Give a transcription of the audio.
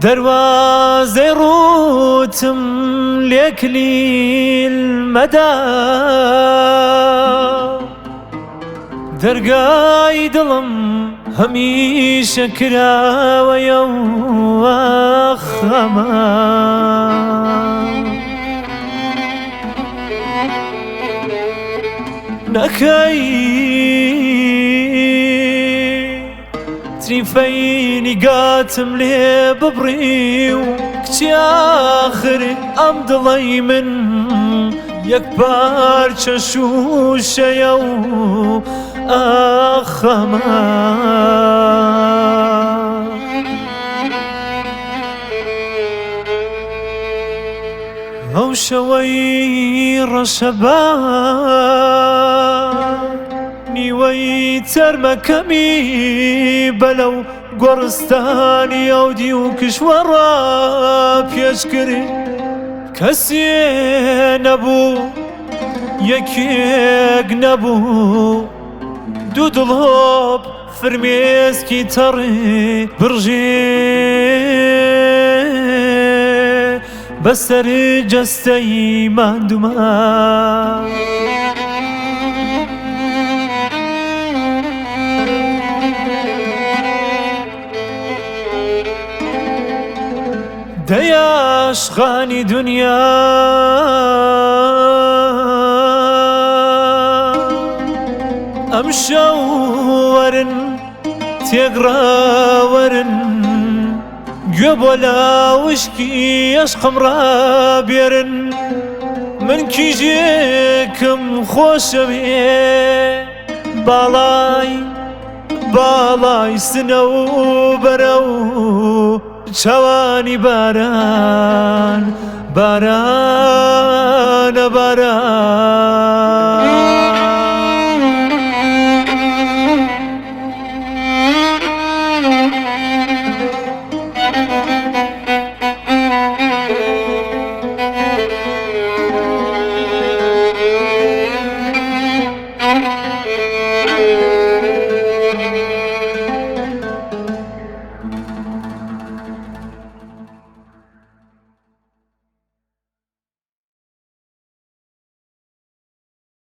دەروازەی ڕووتم لێ کلیل مەدە. دەرگای دڵم هەمیشە کراوەیە و خەمە. نەکەی تریفەی نیگاتم لێ ببڕی و کچی ئاخر ئەم دڵەی من یەک پارچە شووشەیە و ئاخەمە. ئەو شەوەی ڕەشەبا نیوەی چەرمەکەمی بەلەو گۆڕستانی ئەو دی و کشوەڕا پێش کرد کەسێ نەبوو یەکێک نەبوو دوو دڵۆپ فرمێسکی تەڕی بڕژێ بەسەر جەستەی ماندووما. دەی عاشقانی دونیا ئەمشەو وەرن تێکڕا وەرن گوێ بۆ لاوشکی ئەشقم ڕابێرن من کیژێکم خۆشەوێ باڵای باڵای سنە و بەرە و چاوانی باران بارانە باران.